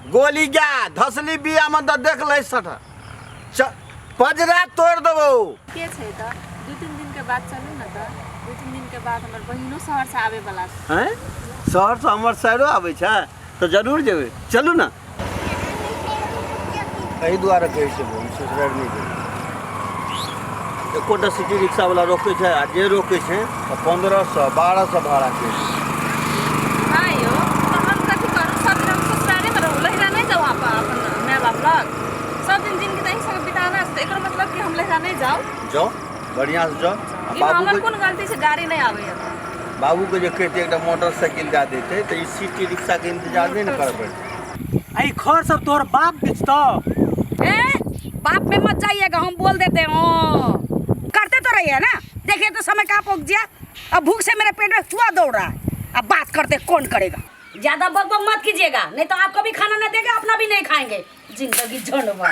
गोली गा धसली बिया में तऽ देख लै सटा पजरा तोड़ देबौ। के छै तऽ 2-3 दिन के बाद चलू ने, तऽ 2-3 दिन के बाद हमर बहिनो शहर से आबे वाला छै। हैं, शहर से हमर सैरो आबै छै तऽ जरूर जेबै, चलू ने। एहि दुआरे कहै छै हम ससुरारि नहि जेबै। एकोटा सिटी रिक्शा वाला रोकै छै आ जे रोकै छै तऽ 1500 1200 भाड़ा के। हाँ यौ, तऽ हम कथी करू? सब दिन हम ससुरारे में रहू, लहिरा नहीं जाऊ आप अपन माय बाप लग? सब दिन जिंदगी तऽ अहीं संगे बिताना छै, तऽ एकर मतलब कि हम लहिरा नहीं जाऊ? जाओ, बढ़िया से जाओ। ई हमर कोन गलती छै गाड़ी नहीं आबैया? बाबू के जे कहते एकटा मोटरसाइकिल दए देते तऽ ई सिटी रिक्शा के इंतजार नहीं ने करऽ पड़तै। आ ई खर सब तोहर बाप बेचतौ? ए, बाप में मत जाइएगा, हम बोल देते हैं। करते तो रहिए ना, देखिए तो समय कहाँ पहुँच गया। अब भूख से मेरे पेट में चूहा दौड़ रहा है, अब बात करते कौन करेगा। ज्यादा बक बक मत कीजिएगा, नहीं तो आपको भी खाना ना देगा, अपना भी नहीं खाएंगे। जिंदगी झंडवा।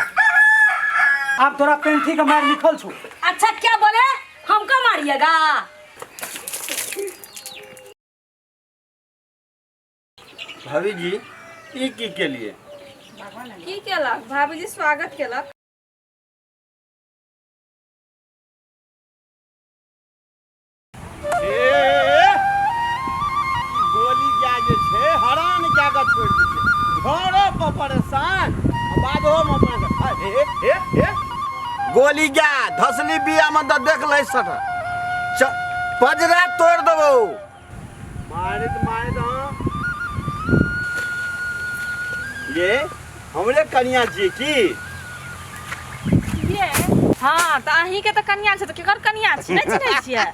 आब तोरा पेंथी के मार लिखल छौ। अच्छा क्या बोले, हमको मारिएगा? भाभी जी ई की के लिए? की केलक भाभी जी? स्वागत केलक। ए, गोली जा जे छै हरान कए कऽ छोड़ि दै छै, घरो पर परेशान आ बाधो में परेशान। ए, ए, ए, गोली जा धसली बिया में तऽ देख लै सटा पजरा तोड़ देबौ। मारैत मारैत। हाँ ये हमरे कनिया छियै की? ये हाँ, तऽ अहीं के तऽ कनिया छै, तऽ केकर कनिया छी? नहि चिन्है छियै?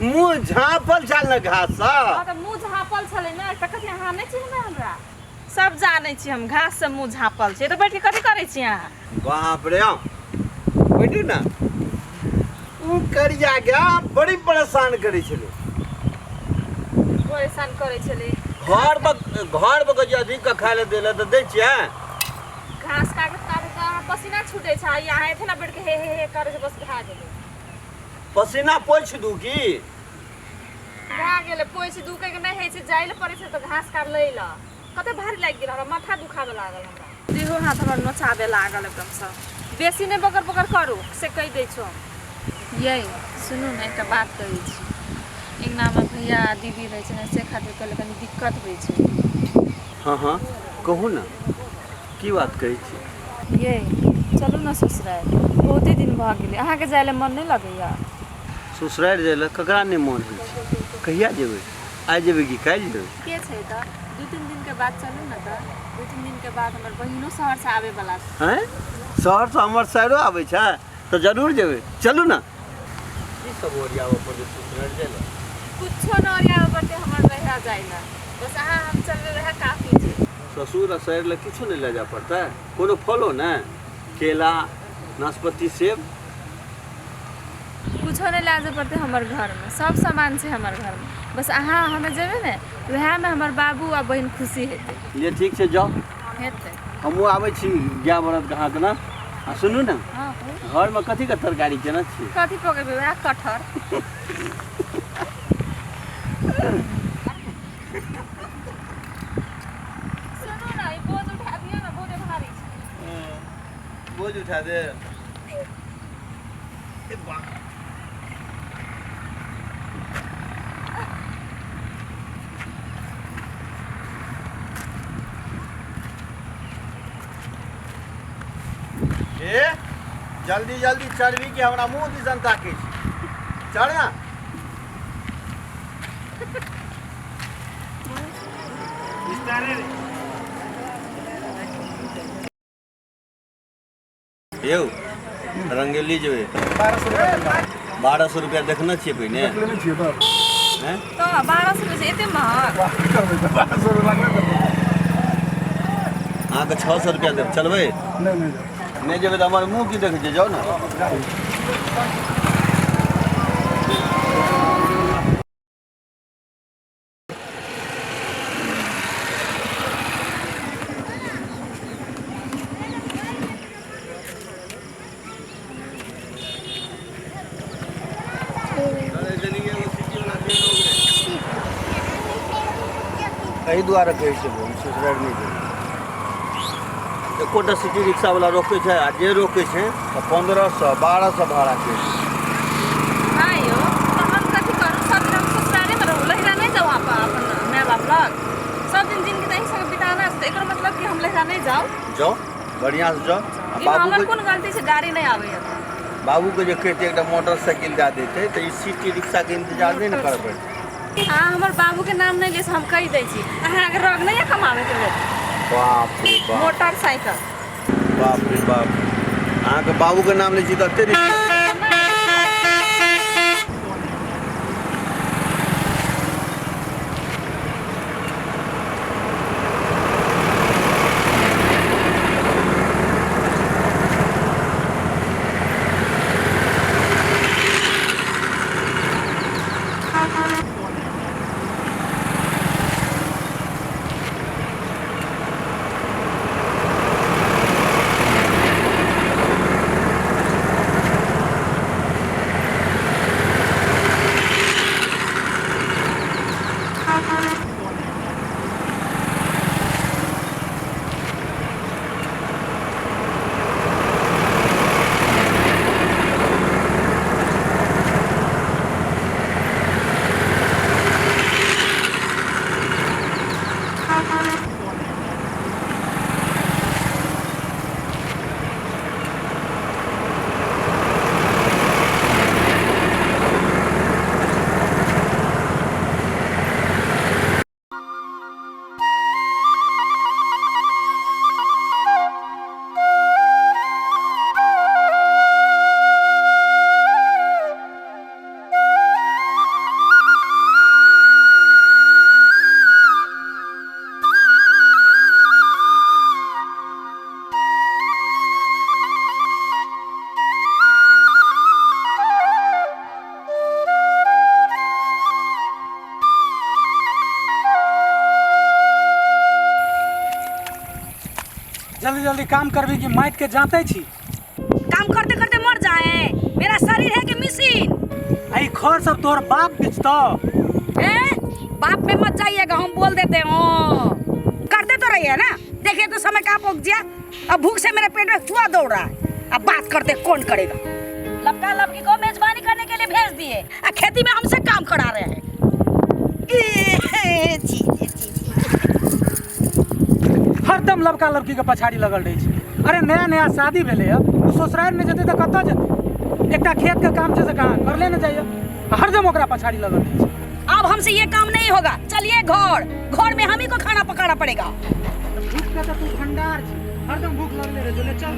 मुँह झाँपल छल ने घास सँ। हाँ, तऽ मुँह झाँपल छलै ने, तऽ कथी अहाँ नहि चिन्हबै हमरा? सब जानै छी हम, घास से मुँह झाँपल छै। तऽ बैठ के कथी करै छी अहाँ? बाप रे, आउ बैठू ने। उ करिया गा बड़ी परेशान करै छलै। परेशान करै छलै? घर पर, घर पर जे अधिक के खाय लए दै लए तऽ दै छियै। घास काटैत काटैत अहाँ पसीना छूटै छै, आ अहाँ एथे ने बैठ के हे हे हे करै छै, बस भए गेलै। पसीना पोछि दू की? भए गेलै, पोछि दू के नहि होइ छै, जाइ लए पड़ै छै तऽ घास काट लै लए। कते भारी लागि गेल हमरा, माथा दुखाबे लागल हमरा, देहो हाथ हमर नोचाबे लागल एकदमसँ। बेसी नहि बकर बकर करू से कहि दै छौ। यै सुनू ने, एकटा बात कहै छी। अङ्गनामे भैया आ दीदी रहै छै ने, से खातिर कहले कनि दिक्कत होइ छै। हाँ हाँ, कहू ने, की बात कहै छी? यै चलू ने ससुरारि, बहुते दिन भऽ गेलै। अहाँके जाइ लए मन नहि लगैया? ससुरारि जाइ लए ककरा नहि मन होइ छै? कहिया जेबै? आइ जेबै कि काल्हि जेबै? के छै तऽ 2-3 दिन के बाद चलू ने, तऽ 2-3 दिन के बाद हमर बहिनो शहर से आबे वाला छै। हैं, शहर से हमर सैरो आबै छै तऽ जरूर जेबै, चलू ने। की सब ओरियाबऽ पड़तै ससुरारि जाइ लए? कुछो न ओरियाबऽ पड़तै हमर नैहरा जाइ लए, बस अहाँ हम चलबै वएह काफी छै। ससुर आ सैर लए किछो नहि लए जाय पड़तै? कोनो फलो ने, केला, नाशपाती, सेब? कुछो नहि लए जाय पड़तै, हमर घरमे सब सामान छै हमर घरमे। बस अहाँ हमे जेबै ने, वएहमे हमर बाबू आ बहिन खुशी हेतै। ये ठीक छै, जाउ। हेतै। हमहूँ आबै छी गाय बरदके हाँकना। आ सुनू ने। हाँ, कहू। घरमे कथीके तरकारी केने छियै? कथी पकेबै, वएह कटहर। सुनू ने, ई बोझ उठा दियौ ने, बहुते भारी छै। बोझ उठा दे। ए, जल्दी जल्दी चढ़बी कि हमरा मुँह दिसन ताकै छी? चढ़ ना। यौ रंगेली जेबै, 1200 रुपया देखने छियै पहिने? देखले छियै तऽ। हैं? तऽ 1200 रुपये एते महग? की करबै तऽ, 1200 रुपया लागबे करतै। अहाँके 600 रुपया देब, चलबै? नहि, नहि। नहि जेबै तऽ हमर मुँह की देखै छियै? जाउ ने। एहि दुआरे कहै छै हम ससुरारि नहि जेबै। एकोटा सिटी रिक्शावला रोकै छै आ जे रोकै छै तऽ 1500 1200 भाड़ा के। हाँ यौ, तऽ हम कथी करू? सब दिन हम ससुरारेमे रहू, लहिरा नहि जाउ अपन माय बाप लग? सब दिन जिनगी तऽ अहीं संगे बिताना छै, तऽ एकर मतलब कि हम लहिरा नहि जाउ? जाउ, बढ़िआँसँ जाउ। आ ई हमर बाबूके कोन गलती छै गाड़ी नहि आबैए तऽ? बाबूके जे कहितै एकटा मोटरसाइकिल दए दैतै तऽ ई सिटी रिक्शाके इन्तजार नहि ने करऽ पड़तै। अहाँ हमर बाबूके नाम नहि लिअ से हम कहि दै छी। अहाँके रग नहि यऽ कमाबैके लेल? बाप रे बाप। मोटरसाइकिल। बाप रे बाप, अहाँके बाबूके नाम लै छी तऽ एते रिक्शा। जल्दी जल्दी काम करबी कि माटि के जाँते छी? काम करते करते मर जाए, मेरा शरीर है कि मशीन? आ ई खर सब तोहर बाप बेचतौ? ए, बाप में मत जाइएगा, हम बोल देते हैं। करते तो रहिए ना, देखिए तो समय कहाँ पहुँच गया। अब भूख से मेरे पेट में चूहा दौड़ रहा है। अब बात करते कौन करेगा? लपका लपकी को मेजबानी करने के लिए भेज दिए आ खेती में हमसे काम करा रहे हैं। ए, जी, जी, जी, जी। हरदम लबका लबकी के पछाड़ी लगल रहै छै। अरे नया नया शादी भेलै हँ, ओ ससुरारि नहि जेतै तऽ कतऽ जेतै? एकटा खेत के काम छै से कहाँ करले नहि जाइए, आ हरदम ओकरा पछाड़ी लगल रहै छै। अब हमसे ये काम नहीं होगा, चलिए घर, घर में हम ही को खाना पकाना पड़ेगा। भूख के तऽ तू भंडार छी, हरदम भूख लगले रहै छौ। ले चल।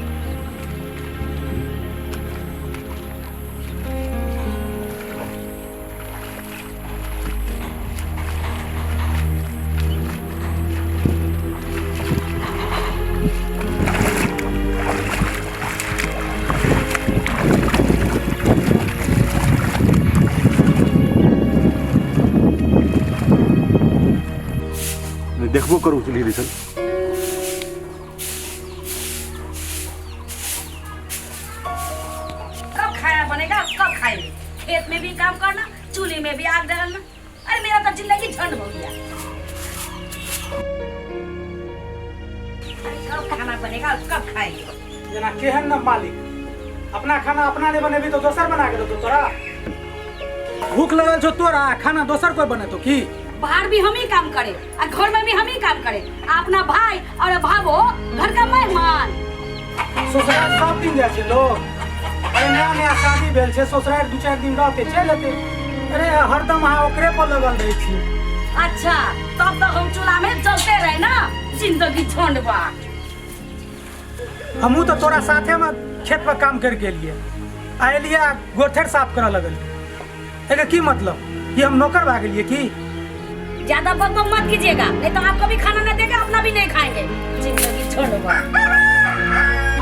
नहि देखबो करू चुल्ही दिसन। कब खाना बनेगा, कब खाएंगे? खेत में भी काम करना, चूल्हे में भी आग डालना, अरे मेरा तो जिंदगी झंड हो गया। अरे कब खाना बनेगा और कब खाएंगे? जेना केहन न मालिक, अपना खाना अपना नहि बनेबी तऽ दोसर बना के देतौ तोरा? भूख लगल छौ तोरा, खाना दोसर कोई बनेतौ की? बाहर भी हम ही काम करे और घर में भी हम ही काम करे, अपना भाई और भावो घर का मेहमान। ससुराल सब दिन जाइ छै लोग? अरे नया नया शादी भेल छै, ससुराल 2-4 दिन रहते चलि एतै। अरे हरदम अहाँ ओकरे पर लगल रहै छी। अच्छा, तब तक हम चूल्हा में जलते रहे ना, जिंदगी झंड बा। हमहूँ तऽ तोरा साथे में खेत पर काम करके एलियै, आ एलियै आ गोठेर साफ करऽ लगलियै। एकर की मतलब? कि हम नौकर भए गेलियै की? ज्यादा बकबक मत कीजिएगा, नहीं तो आपको भी खाना न देगा, अपना भी नहीं खाएंगे। जिंदगी छोड़ो बा।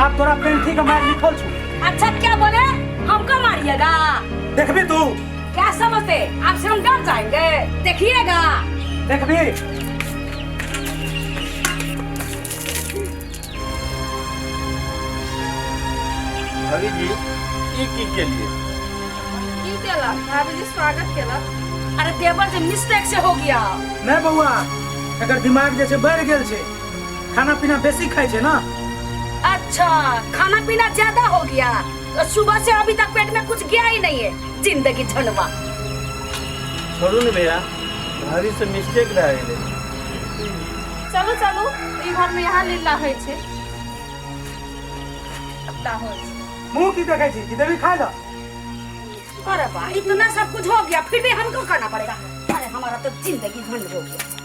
आब तोरा पेंथी के मारि लिखल छौ। अच्छा क्या बोले, हमको मारिएगा? देखबी तू। क्या समझते आपसे हम डर जाएंगे? देखिएगा। देखबी। भाभी जी, ई की केलिए? की केलक भाभी जी? स्वागत केलक। अरे देवर जी, मिस्टेक से हो गया। नहीं बउआ, एकर दिमाग जे छै बढ़ि गेल छै, खाना पीना बेसी खाइ छै ना। अच्छा, खाना पीना ज्यादा हो गया तो सुबह से अभी तक पेट में कुछ गया ही नहीं है। जिंदगी झंडवा। छोड़ू ने भैया, भाभी से मिस्टेक भए गेलै। चलू चलू, ई घर में यहाँ लीला होइ छै, सबटा होइ छै। मुँह की देखै छी कि देवी खाय लए? अरे वाह, इतना सब कुछ हो गया फिर भी हमको खाना पड़ेगा। अरे हमारा तो जिंदगी झंड हो गया।